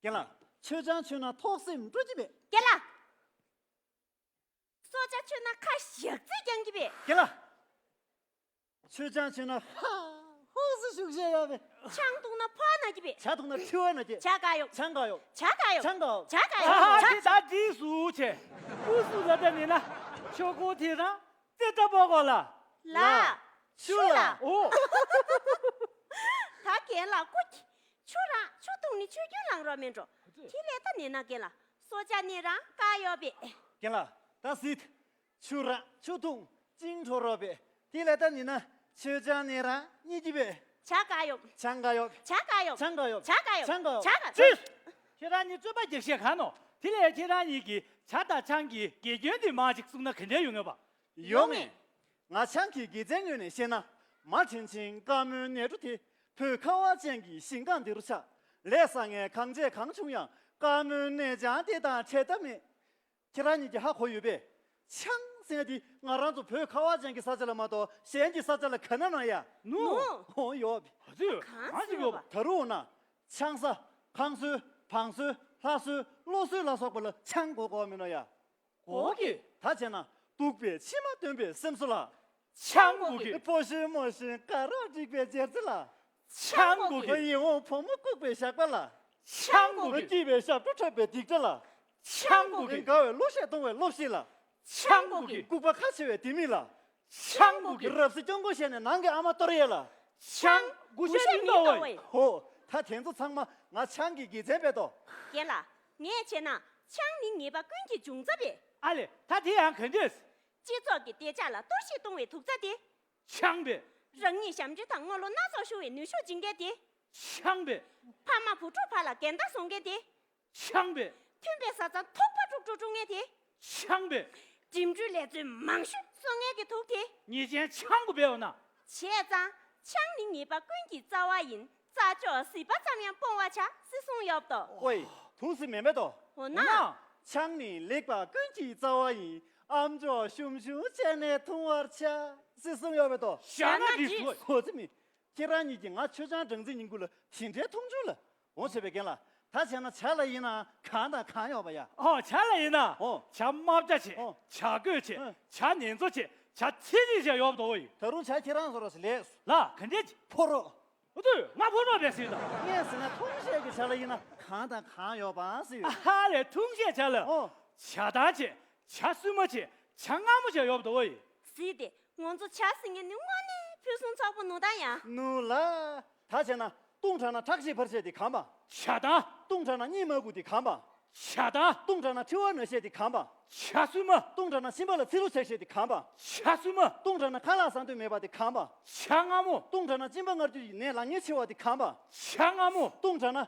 རྒན་ལགས། མཆོད་ཆང་མཆོད་ན་ཐོག་སེམས་སྤྲོ་གི་བས། རྒན་ལགས། གསོལ་ཇ་མཆོད་ན་ཁ་ཞག་རྩི་རྐྱང་གི་བས། རྒན་ལགས། མཆོད་ཆང་མཆོད་ན་ཧ་ཧུག་སུ་ཤུགས་བཞེས་ཡོད་པས། ཆང་འཐུང་ན་ཕོ་ན་གི་བས། ཇ་འཐུང་ན་ཁྲི་བ་ན་གི། ཇ་ག་ཡོད། ཆང་ག་ཡོད། ཇ་ག་ཡོད། ཆང་ག་ཡོད། ཇ་ག་ཡོད། ཨ་ཇ། ད་འདི་སུ་ཆེ། སུ་སུ་ལ་ད་ནི་ན། ཆོ་གོ་དེ་རང་རྩེ་ལྟ་བོ་གོ་ལ། ལ། ཆུ་ལ། ཨོ། ད་རྒན་ལགས་སྐུ། ཆུ་རང་ཆུ་འཐུང་ནི་ཆུ་རྒྱུན་ལང་རོགས་མེད་འགྲོ། དེ་ལས་ད་ནི་ན་རྒན་ལགས། གསོལ་ཇ་ནི་རང་ག་ཡོད་པས། རྒན་ལགས། ད་སྲིད། ཆུ་ར་ཆུ་འཐུང་ཅིང་འཕྲོ་རོགས་པས། དེ་ལས་ད་ནི་ན་མཆོད་ཆང་ནི་རང་གཉིས་ཀྱི་པས། ཇ་ག་ཡོད། ཆང་ག་ཡོད། ཇ་ག་ཡོད། ཆང་ག་ཡོད། ཇ་ག་ཡོད། ཇ་ག་ཡོད། ཇ་ག་ཡོད། ཅི། ཁྱེད་རང་གཉིས་རྩོད་པ་རྒྱག་ཤེས་ག་ནོ། དེ་ལས་ཁྱེད་རང་གཉིས་ཀྱིས་ཇ་དང་ཆང་གི་དགེ་སྐྱོན་དེ་མང་ཅིག་གསུངས་ན་ག་འདྲ་ཡོང་ངེས་པ། ཡོང་ངེས། ང་ཆང་གི་དགེ་མཚན་ངོས་ནས་བཤད་ན། མ་དྲིན་ཆེན་དཀར་མོའི་ནེ་ཏྲོ་དེ་བོད་ཁ་བ་ཅན་གྱི་ཞིང་ཁམས་འདི་རུ་ཆགས། ལས་བཟང་ངན་གང་བྱས་གང་བྱུང་ཡང་དཀར་མོའི་ནེ་ཅང་དེ་དང་འཕྲད་ཐབས་མེད། ཁྱེད་རང་གཉིས་ཀྱིས་ཧ་གོ་ཡོད་པས། ཆང་ཟེར་ཡ་དེ་ང་རང་ཚོ་བོད་ཁ་བ་ཅན་གྱི་ས་ཆ་ལ་མ་གཏོགས་གཞན་གྱི་ས་ཆ་ལ་ག་ན་ན་ཡ། ནུ། ཧོ་ཡོད། ཨ་ཙི། གང་ཟེར་ཡོད་པ། ད་རུང་ན། ཆང་ས། ཁང་སོལ། བང་སོལ། ལྷ་སོལ། བློ་སོལ་ལ་སོགས་པ་ལ་ཆང་དགོས་དགོས་མིན་ནོ་ཡ། གོ་གི། ད་བྱས་ན་སྡུག་པའི་ཕྱི་མ་སྟོན་པའི་སེམས་གསོ་ལ། ཆང་བགོ་གི། ཕོ་ཤིང་མོ་ཤིང་དགའ་རབ་འགྲིག་པའི་རྗེར་རྩེ་ལ། ཆང་བགོ་གི། ཡིད་འོང་བུ་མོ་ལྐུགས་པའི་ཞགས་པ་ལ། ཆང་བགོ་གི། སྐྱིད་པའི་ཞབས་བྲོ་འཁྲབ་པའི་སྡིག་སྒྲ་ལ། ཆང་བགོ་གི། དགའ་བའི་གླུ་གཞས་གཏོང་བའི་སློབ་གཞི་ལ། ཆང་བགོ་གི། ལྐུགས་པ་ཁ་ཆེ་བའི་ལྡེ་མིག་ལ། ཆང་བགོ་གི། རབ་གསལ་སྐྱོང་མགོ་བཤད་ནས་ནང་གི་ཨ་མ་གཏོར་ཡས་ལ། ཆང་བགོ་བཤད་མི་འདུག་བས། ཧོ། ད་དེ་ཚོ་ཚང་མ་ང་ཆང་གི་དགེ་མཚན་རེད་དོ། རྒན་ལགས། ངས་བྱས་ན་ཆང་ནི་ཉེས་པ་ཀུན་གྱི་འབྱུང་རྩ་རེད། ཨ་ལེ། ད་དེ་ཡང་ག་འདྲས། སྤྱི་ཚོགས་ཀྱི་བདེ་འཇགས་ལ་གཏོར་བཤིག་གཏོང་བའི་དུག་རྩྭ་དེ། ཆང་རེད། རང་ཉིད་ཞབས་འདྲེན་དང་དངུལ་ལོ་སྣ་ཚོགས་ཤོར་བའི་ནུས་ཤུགས་སྦྱིན་མཁན་དེ། ཆང་རེད། ཕ་མ་བུ་ཕྲུག་བར་ལ་འགལ་ཟླ་བཟོ་མཁན་དེ། ཆང་རེད། མཐུན་པའི་བཟའ་ཚང་ཐོག་པ་དཀྲུག་དཀྲུག་དཀྲུག་མཁན་དེ། ཆང་རེད། འགྲིམ་འགྲུལ་ལས་བརྩོན་མང་ཤོས་བཟོ་མཁན་གྱི་དུག་དེ། ཉེས་ཅན་ཆང་བགོ་བས་འོ་ན། བྱས་ཙང་ཆང་ནི་ཉེས་པ་ཀུན་གྱི་རྩ་བ་ཡིན། རྩྭ་མཆོག་གཟིག་པ་ཙམ་ཡང་སྤོང་བར་བྱ་ཟེར་གསུངས་ཡོད་དོ། ཨོའི། དུག་ཟེར་མེད་མེད་དོ། འོ་ན། ཆང་ནི་ལེགས་པ་ཀུན་གྱི་རྩ་བ་ཡིན། ཨམ་ཅོག་ཞུམ་ཞུམ་བྱས་ནས་འཐུང་བར་བྱ་ཟེར་གསུངས་ཡོད་མེད་དོ། བཞག་ན་འགྲིག་གོ། ཁོ་ཚེ་མི། ཁྱེད་རང་ཉིད་ཀྱིས་ང་ཆོས་ཆང་སྦྲང་རྩི་ཉིན་གུང་ལ་དེ་འདྲའི་མཐོང་ཆུང་ལ། འོ་བྱས་པའི་རྒན་ལགས། ད་བྱས་ན་ཇ་ལ་ཡིན་ན་གང་དང་གང་ཡོད་པ་ཡ། ཨོ་ཇ་ལ་ཡིན་ན། ཨོ། ཇ་དམར་ཇ་བྱས། ཨོ། ཇ་རྒོད་བྱས། ཨོ། ཇ་ཉེ་ཚོ་བྱས། ཇ་ཚིལ་ལི་བྱས་ཡོད་པ་དོ་ཡིན། ད་རུང་ཇ་ཁྱེད་རང་བཟོ་རོགས་ཞིག་ལས། ལ་ག་འདྲས་ཀྱི། ཕོ་རོག་ཨོ་དུ་ང་ཕོ་རོག་བས་ཟིན་ད། ངས་ཟེར་ན་འཐུང་བཤད་ཀྱི་ཇ་ལ་ཡིན་ན་གང་དང་གང་ཡོད་པ་ཟེར་ཡོད། ཨ་ལས་འཐུང་བཤད་ཇ་ལ། ཨོ། ཇ་དང་བྱས། ཇ་སྲུབས་མ་བྱས། ཇ་མངར་མོ་བྱས་ཡོད་པ་དོ་ཡིན། ཟིག་དེ་ང་ཚོ་ཇ་ཟེར་མཁན་ནི་དངོས་གནས་ཕུན་སུམ་ཚོགས་པོ་ནོ་ད་ཡ། ནུ་ལ། ད་བྱས་ན་བཏུང་དྲགས་ན་ཁྲག་ཤེད་འཕར་བྱས་དེ་གང་པ། ཇ་དང་། བཏུང་དྲགས་ན་གཉིད་མ་ཁུག་དེ་གང་པ། ཇ་དང་། བཏུང་དྲགས་ན་མཁྲིས་པ་ན་བཤད་དེ་གང་པ། ཇ་སྲུབས་མ། བཏུང་དྲགས་ན་མཆིན་པ་ལ་ཚིལ་ལུ་ཆགས་བཤད་དེ་གང་པ། ཇ་སྲུབས་མ། བཏུང་དྲགས་ན་ཁ་ལག་ཟ་འདོད་མེད་པ་དེ་གང་པ། ཇ་མངར་མོ། བཏུང་དྲགས་ན་གཅིན་པ་མངར་སྐྱུར་གྱི་ནད་ལངས་ཉེན་ཆེ་བ་དེ་གང་པ། ཇ་མངར་མོ། བཏུང་དྲགས་ན།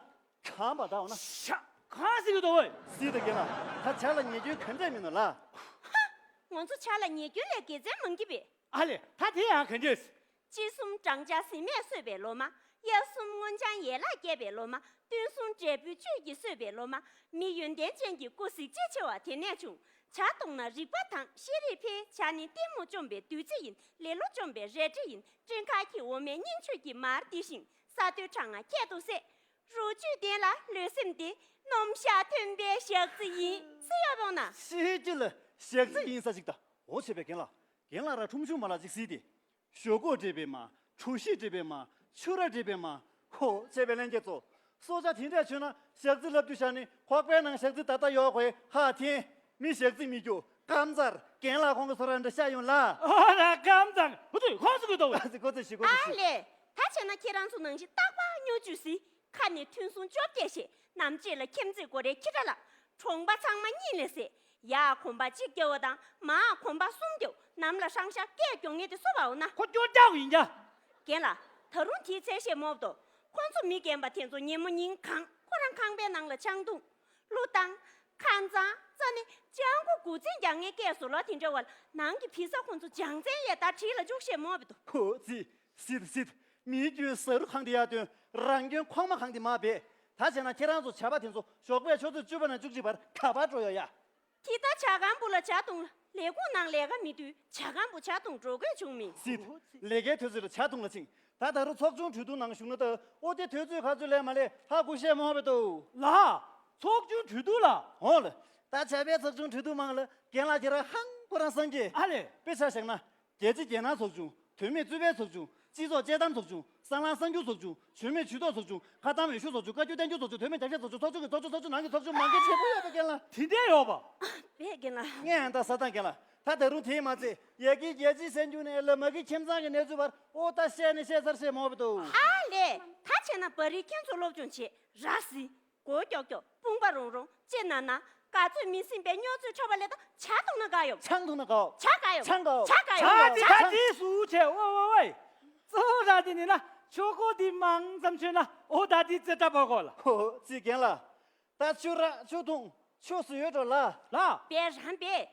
གང་པ་ད་འོ་ན། ཤ། གང་ཟེར་གི་འདུག་བས། སྲིད་དུ་སྐྱེ་ལ། ད་ཇ་ལ་ཉེས་སྐྱོན་ག་འདྲས་མིན་ནོ་ལ། ཧ། ང་ཚོ་ཇ་ལ་ཉེས་སྐྱོན་ལས་དགེ་མཚན་མང་གི་པས། ཨ་ལས་ད་དེ་ཡང་ག་འདྲས། དཔྱིད་གསུམ་སྦྲང་ཆར་ཟིན་མས་གསོས་པའི་ལོ་མ། དབྱར་གསུམ་སྔོ་ལྗང་ཡན་ལག་རྒྱས་པའི་ལོ་མ། སྟོན་གསུམ་འབྲས་བུའི་བཅུད་ཀྱིས་གསོས་པའི་ལོ་མ། མི་ཡོན་ཏན་ཅན་གྱི་སྐུ་གཟི་བརྗིད་ཆེ་བ་དེ་ནས་བྱུང་། ཇ་བཏུང་ན་རིག་པ་དྭངས་ཤེས་རིག་འཕེལ། ཇ་ནི་ལྟད་མོ་བཅོམ་པའི་བདུད་རྩི་ཡིན། ལེ་ལོ་བཅོམ་པའི་རལ་གྲི་ཡིན། སྤྲིན་དཀར་གྱི་འོ་མས་སྙིང་བཅུད་ཀྱི་མར་ལྡི་ཞིང་། ས་རྡོའི་གྲང་ངར་ཁྱད་དུ་བསད། རོ་བཅུད་ལྡན་ལ་ལུས་སེམས་བདེ། སྣུམ་ཞག་ཐོན་པའི་ཞག་རྩི་ཡིན་ཟེར་ཡོད་པ་འོ་ན། ཤེས་རྒྱུ་ལ་ཞག་རྩི་ཡིན་ས་ཅིག་ད། འོ་བྱས་པའི་རྒན་ལགས། རྒན་ལགས་ར་ཁྲུམ་ཆུང་མ་ལ་ཅིག་གཟིགས་ཏེ། ཞོག་ཁོག་འདྲེས་པའི་མ། གྲོ་ཞིབ་འདྲེས་པའི་མ། ཆུ་ར་འདྲེས་པའི་མ། ཧོ་བྱས་པའི་ལྷན་རྒྱས་ཚོ། སྲོག་ཆགས་དེ་འདྲས་བྱུང་ན་ཞག་རྩི་ལབ་རྒྱུ་བཞག་ནི་ཁོག་པའི་ནང་ཞག་རྩི་ད་ལྟ་ཡོད་དགོས་ཧ་ཐེན། མི་ཞག་རྩི་མི་རྒྱུ་ཀམ་ཚར་རྒན་ལགས་ཁོང་གི་སོ་ར་འདྲ་ཤ་ཡོང་ལ། ཨོ་ན་ཀམ་ཚང་ཧུ་ཚུ་ཁོང་སུ་གི་ཏོ་བས། ཨ་ཙི་ཁོ་ཚོ་ཞིག་ཁོ་ཚོ་ཨ་ཞིག་ལེ། ད་བྱས་ན་ཁྱེད་རང་ཚོ་ནང་བཞིན་རྟག་པར་སྨྱོ་ཆུ་སི། ཁ་ནས་ཐུན་སུང་བཅོ་བརྒྱད་བཤད། ནམ་ཕྱེད་ལ་ཁྱིམ་མཚེས་སྒོ་རའི་ཁྱི་ཁྲ་ལ། གྲོང་པ་ཚང་མ་གཉིད་ལས་སད། ཡར་གོམ་པ་གཅིག་རྒྱབ་པ་དང་མར་གོམ་པ་གསུམ་རྒྱབ། ནམ་ལ་ཧྲང་ཤ་སྐད་རྒྱོག་ངེས་དེ་སོ་བའོ་ན། ཁོ་སྐྱོ་རྒྱག་ཡིན་ཀྱང་། རྒན་ལགས། ད་རུང་དེའི་ཚད་བཤད་མོབ་དོ། ཁོ་ཚོ་མི་རྒན་པ་དེ་ཚོ་ཉིན་མོ་ཉིན་གང་ཁོ་རང་ཁང་པའི་ནང་ལ་ཆང་འཐུང་། གླུ་བཏང་། ཁ་མཚང་རྩ་ནི་ལྕགས་མགོ་དགུ་ཚན་རྒྱག་ངེས་སྐད་སོ་ལོ་དེ་འདྲ་བ་ལ་ནང་གི་བི་ས་ཁོ་ཚོ་སྦྱང་ཚན་ཡས་ད་བྲིས་ལ་འཇུག་བཤད་མོབ་དོ། ཁོ་ཚི། སྲིད་སྲིད། མིའི་སྐྱོན་ཟ་རུ་གང་དེ་ཡར་བཏོན། རང་སྐྱོན་ཁོག་མ་གང་དེ་མ་སྦས། ད་བྱས་ན་ཁྱེད་རང་ཚོ་བྱ་བ་དེ་ཚོ་ཞོགས་པའི་ཆུ་ཚོད་བཅུ་པ་ནས་བཅུ་གཅིག་བར་ག་པར་འགྲོ་ཡོད་ཡ། དེ་ལྟར་ཇ་ཁང་བུ་ལ་ཇ་འཐུང་ལ་ལས་ཁུངས་ནང་ལས་ཀ་མི་དུས་ཇ་ཁང་བུ་ཇ་འཐུང་འགྲོ་དགོས་བྱུང་མི། སྲིད། ལས་ཀའི་དུས་ཚོད་ལ་ཇ་འཐུང་ལ་ཕྱིན། ད་ད་རུང་ཚོགས་ཆུང་གྲོས་བསྡུར་ནང་ཞུགས་ན་ད་ཨོ་དེ་དུས་ཚོད་ག་ཚོད་ལས་མ་ལས་ཧ་གོ་ཤེས་མ་བས་དོ། ལ། ཚོགས་ཆུང་གྲོས་བསྡུར་ལ། འོང་ལ། ད་བྱ་བའི་ཚོགས་ཆུང་གྲོས་བསྡུར་མང་ལ་རྒན་ལགས་ཁྱེད་རང་ཧང་ཁོ་རང་སངས་རྒྱས། ཨ་ལས། དཔེ་ཆ་བཞག་ན། རྒྱལ་སྤྱི་རྒྱལ་ནང་ཚོགས་ཆུང་། དོན་མེད་རྩོད་པའི་ཚོགས་ཆུང་། སྤྱི་ཚོགས་དཔྱད་གཏམ་ཚོགས་ཆུང་། སྲང་ལམ་གསར་འགྱུར་ཚོགས་ཆུང་། བྱོན་མེད་ཇུས་གཏོགས་ཚོགས་ཆུང་། ཁ་གཏམ་འོས་ཤོག་ཚོགས་ཆུང་། བཀའ་བཀྱོན་བསྟན་བཅོས་ཚོགས་ཆུང་། དོན་མེད་རྒྱབ་བཤད་ཚོགས་ཆུང་། ཚོགས་ཆུང་གི་ཚོགས་ཆུང་། ཚོགས་ཆུང་ནང་གི་ཚོགས་ཆུང་མང་གི་ཆེ་པོ་ཡོད་པའི་རྒན་ལགས། དེ་འདྲས་ཡོད་པ། བས་རྒན་ལགས། ངས་ཨ་ད་ས་ཐང་རྒན་ལགས། ད་ད་རུང་དེས་མ་ཚད་ཡ་གི་རྒྱལ་སྤྱིའི་གསར་འགྱུར་ནས་ལ་མ་གི་ཁྱིམ་ཚང་གི་གནས་ཚུལ་བར་ཨོ་ད་བཤད་ནས་བཤད་ཚར་བཤད་མ་བས་དོ། ཨ་ལས། ད་བྱས་ན་བ་རི་ཁྱེད་ཚོ་སློབ་སྦྱོང་བྱེད་ར་སི། མགོ་ཀྱོག་ཀྱོག་དཔུང་པ་རོང་རོང་ལྕེ་ན་ན། ག་ཚོད་མི་སེམས་པའི་སྨྱོ་ཚོད་འཁྲབ་པ་ལས་ད་ཇ་འཐུང་ན་དགའ་ཡོད། ཆང་འཐུང་ན་དགའ་འོ། ཇ་དགའ་ཡོད། ཆང་དགའ་འོ། ཇ་དགའ་ཡོད། ཇ་དེ་ཇ་ད་དེ་སུ་བྱས་ཨོ་ཨོ་ཨོ། གཙོ་བོ་ར་དེ་ནི་ན་ཆོ་གོ་དེ་མང་ཙམ་མཆོད་ན་ཨོ་ད་དེ་རྩེ་གྲ་བ་གོ་ལ། ཧོ་ཙི་རྒན་ལགས། ད་ཆུ་ར་ཆུ་འཐུང་ཆུ་སུ་ཡོད་འགྲོ་ལ། ལ། པའི་རང་པས།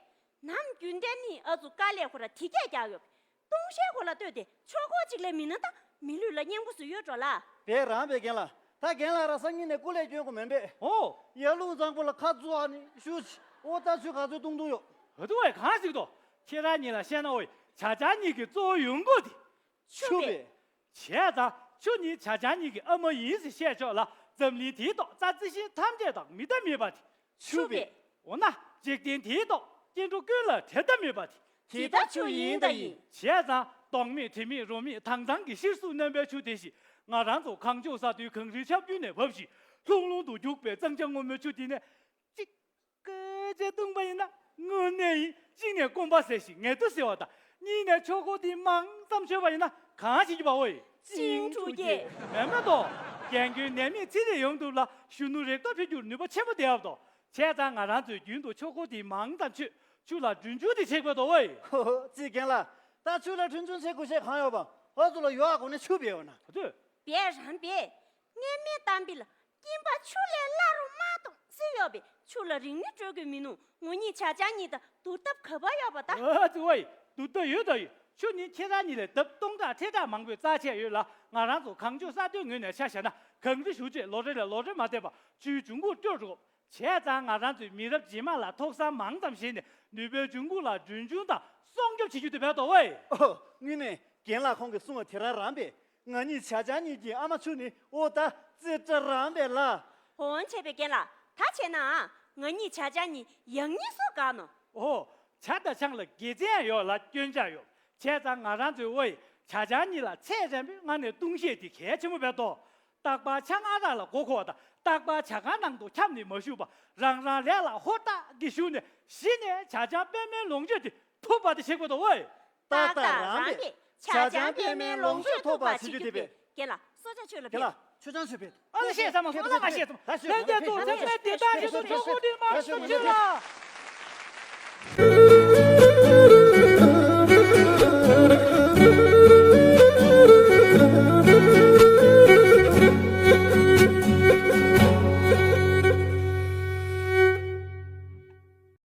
ནམ་རྒྱུན་ལྡན་ནི་ཨ་ཚུ་དཀའ་ལས་ཁོ་ར་དེ་སྐད་རྒྱག་ཡོད། ལྟུང་བཤད་ཁོ་ལ་ལྟོས་ཏེ་ཆོག་གོ་གཅིག་ལས་མི་ན་ད་མི་ལུས་ལ་སྙིང་པོ་སུ་ཡོད་འགྲོ་ལ། བས་རང་བས་རྒན་ལགས། ད་རྒན་ལགས་ར་སང་ཉིན་ནས་སྐུ་ལས་སྐྱོན་དགོས་མིན་པས། ཨོ། ཡར་ཀླུང་གཙང་པོ་ལ་ཁ་བཙུགས་ཨ་ནི་ཤུ་ཅི་ཨོ་ད་ཆུ་ག་ཚོད་བཏུང་བཏུང་ཡོད། ཨ་དུ་བས་གང་ཞིག་ཏོ། ཁྱེད་རང་གཉིས་ལ་བཤད་ན་ཨོ་ཡི་ཇ་ཇ་གཉིས་ཀྱི་གཙོ་བོ་ཡོང་གོ་དེ། ཆུ་བས། བྱས་ཙང་ཆུ་ནི་ཇ་ཇ་གཉིས་ཀྱི་ཨ་མ་ཡིན་ཟེར་བཤད་ཆོག་ལ་འཛམ་གླིང་དེའི་ཐོག་རྩྭ་རྩི་ཤིང་ཐམས་ཅད་དང་མི་འདྲ་མེད་པ་དེ། ཆུ་བས། འོ་ན་འཇིག་རྟེན་དེའི་ཐོག་སྐྱེ་འགྲོ་ཀུན་ལ་འབྲལ་ཐབས་མེད་པ་དེ། དེ་ལྟར་ཆུ་ཡིན་ད་ཡིན། བྱས་ཙང་སྟོང་མེད་དྲི་མེད་རོ་མེད་དྭངས་གཙང་གི་ཤེལ་གཟུགས་སྣོན་པའི་ཆུ་དེ་བཞིན་ང་རང་ཚོ་གངས་ལྗོངས་ས་མཐོའི་གངས་རིའི་ཆར་རྒྱུན་ནས་བབས་ཤིང་ལྷུང་ལྷུང་དུ་རྒྱུག་པའི་གཙང་ཆབ་སྔོན་མོའི་ཆུ་དེ་ནས་གཅིག་བསྐོལ་བྱས་བཏུང་པ་ཡིན་ན་དངོས་གནས་ཡིན། གཅིག་ནས་སྐོམ་པ་སེལ་ཞིང་ངལ་དུ་གསོ་བ་དང་། གཉིས་ནས་ཆོག་གོ་དེ་མང་ཙམ་མཆོད་པ་ཡིན་ན་གང་བྱེད་རྒྱུ་བ་འོ་ཡིན། ཅིང་ཀྲུའུ་ཀྱེ། མེད་མ་གཏོགས། རྒན་རྒོན་ནད་མེད་ཚེ་རིང་ཡོང་ཐུབ་ལ་གཞོན་ནུ་རེག་ཐོག་འཕེལ་རྒྱུར་ནུས་པ་ཆེན་པོ་ལྡན་ཡོད་དོ། བྱས་ཙང་ང་རང་ཚོས་རྒྱུན་དུ་ཆོག་གོ་དེ་མང་ཙམ་མཆོད། ཆུ་ལ་སྒྲོན་ཆུང་དེ་བྱེད་དགོས་དོ་འོ་ཡིན། ཧོ་ཧོ། ཙི་རྒན་ལགས། ད་ཆུ་ལ་སྒྲོན་ཆུང་བྱེད་དགོས་ཤེས་གང་ཡོད་པ། ཧོ་ཚོ་ལ་ཡོག་གོ་ནས་ཆུ་བེའོ་ན། ཨ་ཙི། བེ་རང་བེ། སྔོན་མའི་གཏམ་དཔེ་ལ་སྐྱིན་པ་ཆུ་ལས་སླ་རུ་མ་གཏོང་ཟེར་ཡོད་པས། ཆུ་ལ་རིང་ནི་སྤྲོད་དགོས་མི་ནུས། ངུ་གཉིས་ཆ་ཆང་གཉིས་དང་བསྡུར་ཐབས་ག་པར་ཡོད་པ་ད། ཨ་ཙི་ཝའི། བསྡུར་ཐབས་ཡོད་དོ་ཡིན། ཆུ་ནི་ཁྱེད་རང་གཉིས་ལས་ལྡབ་སྟོང་ཕྲག་ཁྲི་ཕྲག་མང་པོའི་རྩ་ཆེ་ཡོད་ལ། ང་རང་ཚོ་གངས་ལྗོངས་ས་མཐོའི་ངོས་ནས་ཆ་བཞག་ན་གངས་རི་ཞུ་རྗེས་ལོ་རེ་ལས་ལོ་རེ་མ་བརྟན་པར་ཆུའི་འབྱུང་ཁུངས་སྐྱོ་རུ། བྱས་ཙང་ང་རང་ཚོས་མི་རབས་རྗེས་མ་ལ་ཐོག་བསམ་མང་ཙམ་བཞེས་ནས་ནུས་པའི་འབྱུང་ཁུངས་ལ་སྒྲོན་ཆུང་དང་སྲུང་སྐྱོབ་བྱེད་རྒྱུ་དེ་བས་དོ་ཝའི། ཨོ། དངོས་གནས་རྒན་ལགས་ཁོང་གིས་གསུངས་པ་དེ་རང་རང་པས། ང་གཉིས་ཆ་ཆང་གཉིས་ཀྱི་ཨ་མ་ཆུ་ནི་ཨོ་ད་རྩེ་གྲ་རང་པས་ལ། འོན་བྱས་པའི་རྒན་ལགས། ད་བྱས་ན་ང་གཉིས་ཆ་ཆང་གཉིས་ཡང་གཉིས་སུ་དགའ་ནོ། ཨོ། ཇ་དང་ཆང་ལ་དགེ་མཚན་ཡོད་ལ་སྐྱོན་ཆ་ཡོད། བྱས་ཙང་ང་རང་ཚོའི་ཝའི་ཆ་ཆང་གཉིས་ལ་ཚད་རན་པོའི་ངང་ནས་བཏུང་ཤེས་དེ་གལ་ཆེན་པོ་བས་དོ། རྟག་པར་ཆང་ཨ་རག་ལ་མགོ་འཁོར་བ་དང་། རྟག་པར་ཇ་ཁང་ནང་དུ་འཁྱམས་ནས་མ་བཞུགས་པར་རང་རང་ལས་ལ་ཧོར་ཏག་གིས་ཞུགས་ནས་གཞི་ནས་ཇ་ཆང་པད་མའི་ལོངས་སྤྱོད་དེ་ཐུབ་པ་དེ་བྱེད་དགོས་དོ་ཝའི། ཏག་ཏག་རང་པས་ཆ་ཆང་པད་མའི་ལོངས་སྤྱོད་ཐུབ་པ་བྱེད་རྒྱུ་དེ་བས། རྒན་ལགས་སོ་ཇ་མཆོད་ལ་རྒན་ཕེབས། ལགས་མཆོད་ཆང་མཆོད་ཕེབས། ཨ་ལ་ཤེས་ཙམ་མ་སོང་། ཨ་ལ་མ་ཤེས་ཙམ། ལྷན་རྒྱས་ཚོ་ཚང་མས་དེ་ལྟར་བྱེད་དུ་ཆོག་གོ་དེ་མ་སོང་ཅི་ལ།